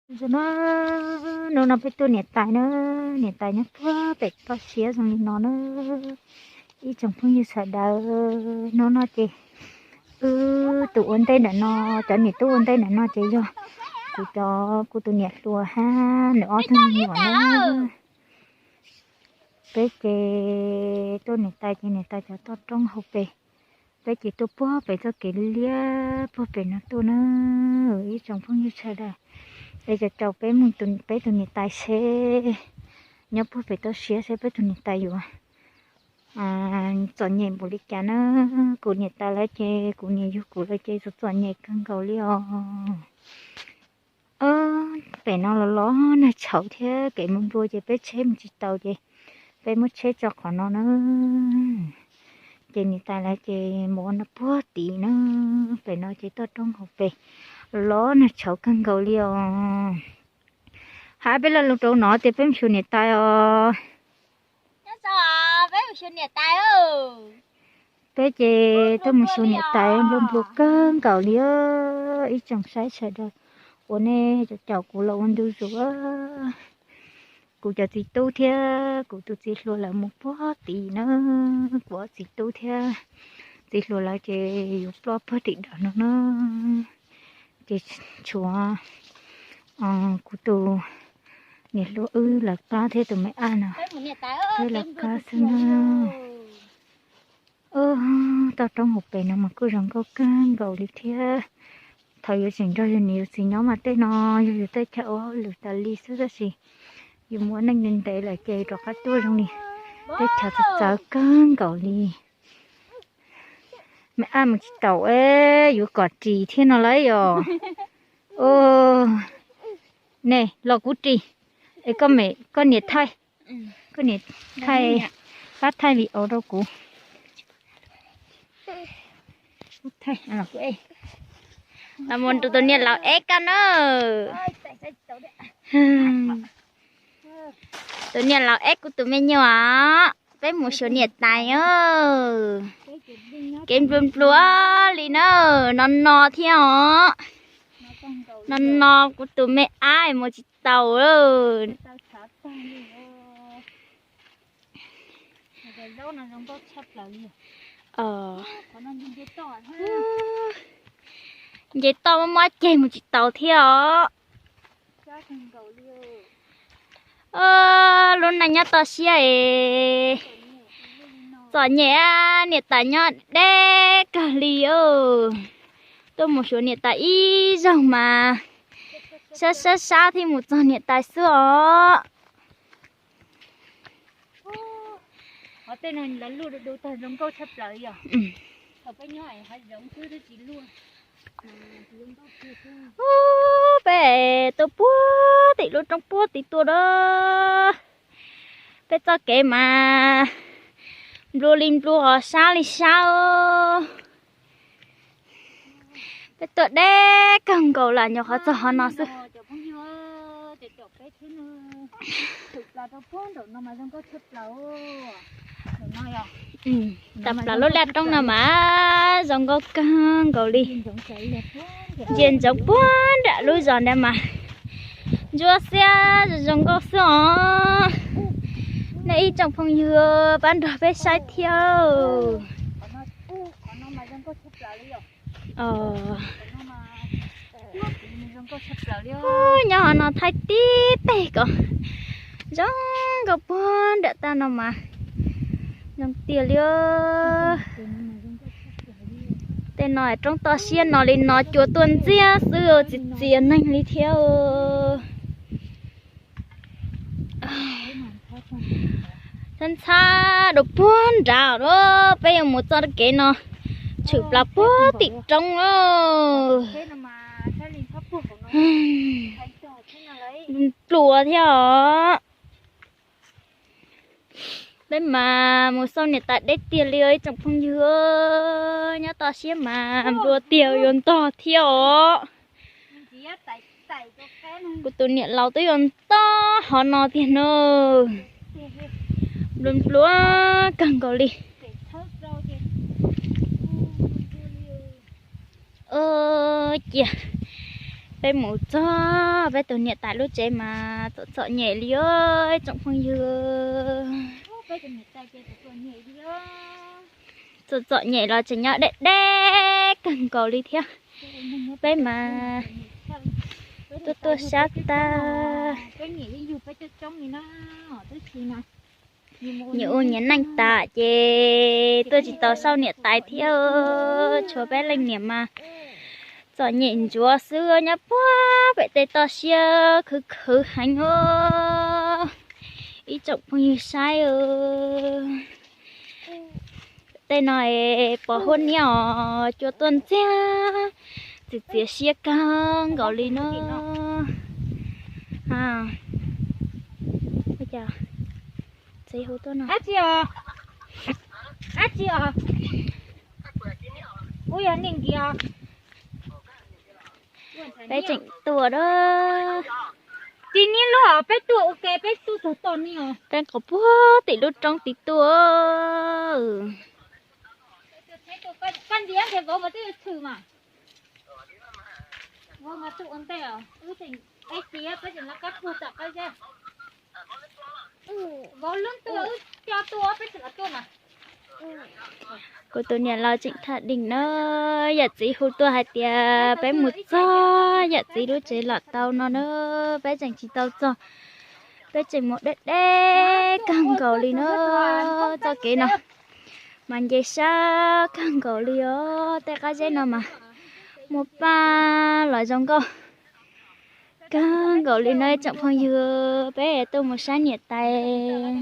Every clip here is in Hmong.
Zoo na, hnub no peb tuaj niam tais na, niam tais nyob puag pem toj siab zoo li no na. Ib tsoom phooj ywg sawv daws, hnub no ces wb tus ua ntej ntawm no, cov niam tub ua ntej ntawm no ces yog kuv cov, kuv tus niam hluas hab nws ob tug me nyuam na. Peb ces tuaj niam tais ces niam tais cov toj roob hauv pes, peb ces tuaj puag pem txoj kev liab puag pem no tuaj na. Ib tsoom phooj ywg sawv daws, es caum caum peb mus, peb tus niam tais seb, nyob puag pem toj siab seb peb tus niam tais yuav txom nyem npaum li cas na. Kuv niam tais lawv ces, kuv niam yug kuv lawv ces txom txom nyem kawg nkaus li os. Pem no los los nag tshauv thiab kev mus nplua ces peb tsheb mus tsis taus ces peb muab tsheb tso qhov no na. Ces niam tais lawv ces mus ua no puag tid na. Pem no ces toj roob hauv pes los los nag tshauv kawg nkaus li os. Hab peb lo lus rau no tias peb mus xyuas niam tais os. Peb ces tuaj mus xyuas niam tais, nplua nplua kawg nkaus li. Ib tsoom saib sawv daws, ua nej caum caum kuv los ua ntu zus. Kuv cov txiv tub thiab kuv tus txiv hluas lawv mus puag tid na. Kuv ob txiv tub thiab txiv hluas lawv ces yuav ploj puag tim dawm no na. Ces tshuav kuv tus niam hluas wb lawv qab thiab tus me ab no, wb lawv qab xwb na. Toj roob hauv pes no mas kuj zoo nkauj kawg nkaus li thiab. Thaum yuav tseem nrog yus niam yus txiv nyob mas tej no yog yus tej chaw ua hauj lwm tas li xwb, tab sis yus mus ua neej ntev ntev lawm ces rov qab tuaj zoo li tej chaw txawv txawv kawg nkaus li. Me ab mus tsis taus, yuav kom ris thiab no lauj yom. Ne, los kuv ris, es koj niam thaij, koj niam thaij, pab thaij video rau kuv. Los mus rau tus niam laus eb koj na. Tus niam laus eb kuv tus me nyuam, peb mus xyuas niam tais os. Kev nplua nplua li na, no no thiab os. No no kuv tus me ab mus tsis taus. Nce toj muab muab ceg mus tsis taus thiab os. Lub neej nyob toj siab es txom nyem, niam tais nyob deb kawg li os. Tuaj mus xyuas niam tais ib zaug mas sab sab sab thiaj mus txog niam tais xwb os. Tej no lawv luj du du tag zoo nkauj tshaj plaws yog. Thaum peb nyob hav zoov xwb twb tsis luj. Peb tuaj puag tim lub roob puag tim tuaj da. Peb txoj kev mas nplua li nplua, sab li sab. Peb tuaj deb kawg nkaus lam nyuam qhuav txog hov no xwb. Tas plaws lub laj roob no mas zoo nkauj kawg nkaus li. Ntsia ntsoov puag nram lub zos ntawd mas ntsuab xiab zoo nkauj xwb os. Nej ib tsoom phooj ywg pab nrog peb saib thiab. Nyob hov no thaij tib peg kom zoo nkauj puag nram tag no mas zoo tiag li. Tej no roob toj siab no li no cua tuaj ntxiab xwb tsis txias neeg li thiab. Ntxhab ntxhab dua puag nrad os, peb yuav mus txoj kev no tshwm plaws puag tim roob os. Nplua thiab os. Peb mas mus xauj niam tais deb tiag li os ib tsoom phooj ywg, nyob toj siab mas nplua tiag yuav ntog thiab os. Kuv tus niam laus twb yuav ntog hov no tiag no. Nplua nplua kawg nkaus li. Cia Peb mus txog peb tus niam tais lub tsev mas txom txom nyem li os tsoom phooj ywg. Txom txom nyem los tseem nyob deb deb kawg nkaus li thiab. Peb mas tuaj tuaj sab tag. Nyias ua nyias neej tas ces tuaj tsis tau xauj niam tais thiab. Tshuav peb leej niam mas txom nyem ntsuav xwb, nyob puag pem tej toj siab khwv khwv heev os ib tsoom phooj ywg saib. Tej no es pos huab niab os, cua tuaj ntxiag, txias txias siab kawg nkaus li no. Txiv hu tuaj no. Dab tsi os? Dab tsi os? Kuv yog Neej Nkias. Peb tseem tuaj da. Tsis niaj lub os, peb tuaj ua ke, peb tuaj txog toj niaj os. Peb nqos puag tim lub roob tid tuaj. Koj ntiav ntiav vauv mas twb yuav tshwm mas. Vauv mas tuaj ua ntej os, wb tseem, peb txiv peb tseem lawv qab puag tom qab zeb. Vauv lub tuaj wb coj tuaj peb tseem los tuaj mas. Kuv tus niam laus tseem tham deem na, yawm txiv hu tuaj hais tias peb mus txog, yawm txiv lub tsev los tau no na, peb tseem tsis tau txog, peb tseem mus deb deb kawg nkaus li na. Txoj kev no mas nce sab kawg nkaus li os, tej qab zeb no mas muaj paj los zoo nkauj kawg nkaus li no ib tsoom phooj ywg. Peb tuaj mus saib niam tais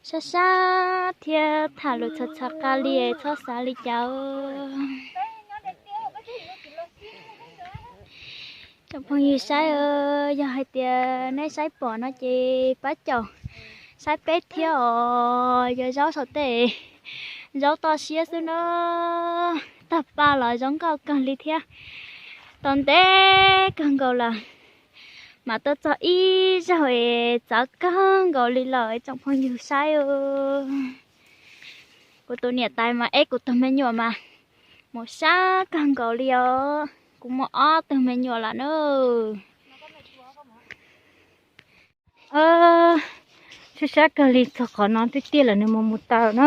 sab sab thiab tham lus txhaws txhaws qa li, txhob xav li cas. Tsoom phooj ywg saib, yog hais tias neb saib pom no ces pab caum saib peb thiab os. Yog zaub saum tej, zaub toj siab xwb na, tag paj los zoo nkauj kawg li thiab. Tau ntev kawg nkaus lawm, mas tuaj txog ib zaug es txawv kawg nkaus li lawm tsoom phooj ywg saib. Kuv tus niam tais mas eb kuv tus me nyuam mas mus sab kawg nkaus li os. Kuv muaj ob tug me nyuam lawm na. Sab sab kawg li, txog qhov no tiag tiag lawm nws mus mus taw na.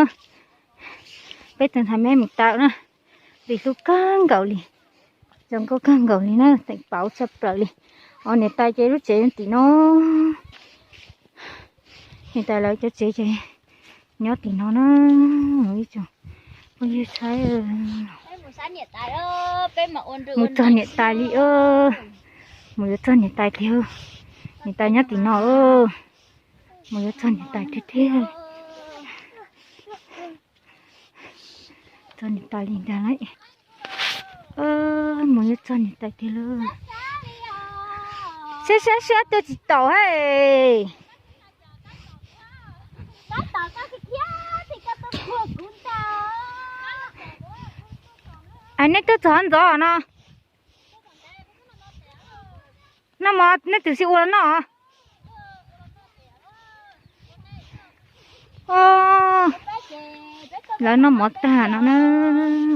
Peb tus ntxhais me mus taw na, vim hlub kawg nkaus li, zoo nkauj kawg nkaus li na, teem pauv tshaj plaws li. Os niam tais ces lub tsev nyob tim no, niam tais lawv cov tsev ces nyob tim no na. Ib tsoom phooj ywg saib, mus txog niam tais li, mus yuav txog niam tais tiag, niam tais nyob tim no, mus yuav txog niam tais tiag tiag. Txog niam tais li ntag lauj. Mus yuav txog niam tais tiag lauj. Sab sab sab tuaj tsis taus hais. Neb twb txog ntxov no. Noj mov neb twb tsis ua los noj. Lawv noj mov tag no na.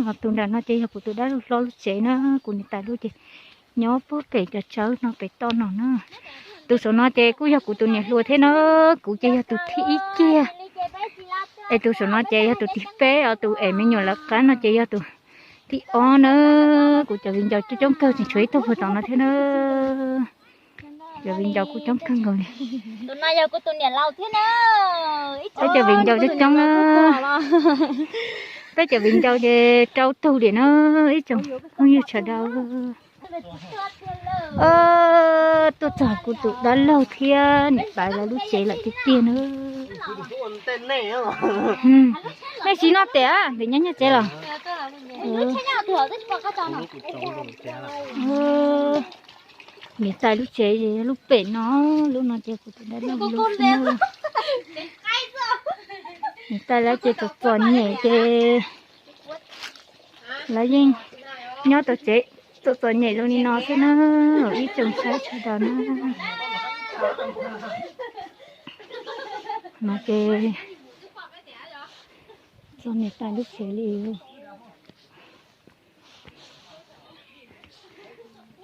Ho tus nram no ces yog kuv tus dab laug hlob lub tsev na, kuv niam tais lub ces nyob puag pem cov tsawb no pem toj no na. Tus saum no ces kuj yog kuv tus niam hluas thiab na, kuv ces yog tus thib ib kiag. Es tus saum no ces yog tus thib peb os, tus es me nyuam lawv qab no ces yog tus thib ob na. Kuv cov viv ncaus coob coob kawg, tseem tshuav ib tug puag tom no thiab na. Cov viv ncaus kuj coob kawg nkaus li. Peb cov viv ncaus coob coob na. Peb cov viv ncaus ces rau tug diam na, ib tsoom phooj ywg sawv daws. Tuaj txog kuv tus dab laug thiab niam tais lawv lub tsev lawm tiag tiag na. Nej tsis noj tiam, nyob nyob tsev los. Niam tais lub tsev lub pem no, lub no ces kuv tus dab laug lub xwb na. Niam tais lawv ces txom txom nyem ces lawv yeej nyob tom tsev txom txom nyem li no xwb na, ib tsoom saib sawv daws na. No ces txog niam tais lub tsev li.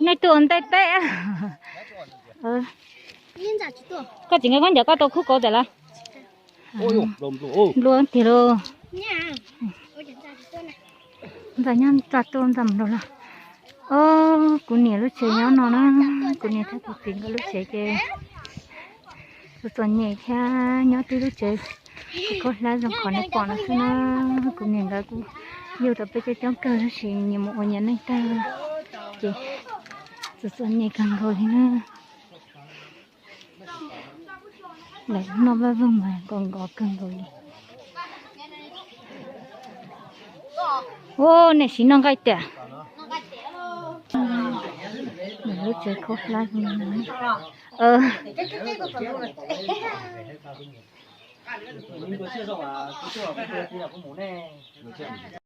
Nej tuaj ua ntej peb. Koj tsis nkag koj ncaws koj tau khub kauv tas lawm. Nplua tiag lauj. Ntxa nyob ntxa tuaj ntxa mus lauj. Ob, kuv niam lub tsev nyob no na, kuv niam thiab kuv txiv nkawd lub tsev ces txom txom nyem thiab nyob tib lub tsev khaub hlab zoo qhov nej pom no xwb na. Kuv niam nkawd kuj yug rau peb coob coob kawg tab sis nyias mus ua nyias neej tag ces txom txom nyem kawg nkaus li na. Lawv noj vaj voog mas nkos nkos kawg nkaus li. Ua, nej siv noj nqaij tiag. Lub tsev khaub hlab li no.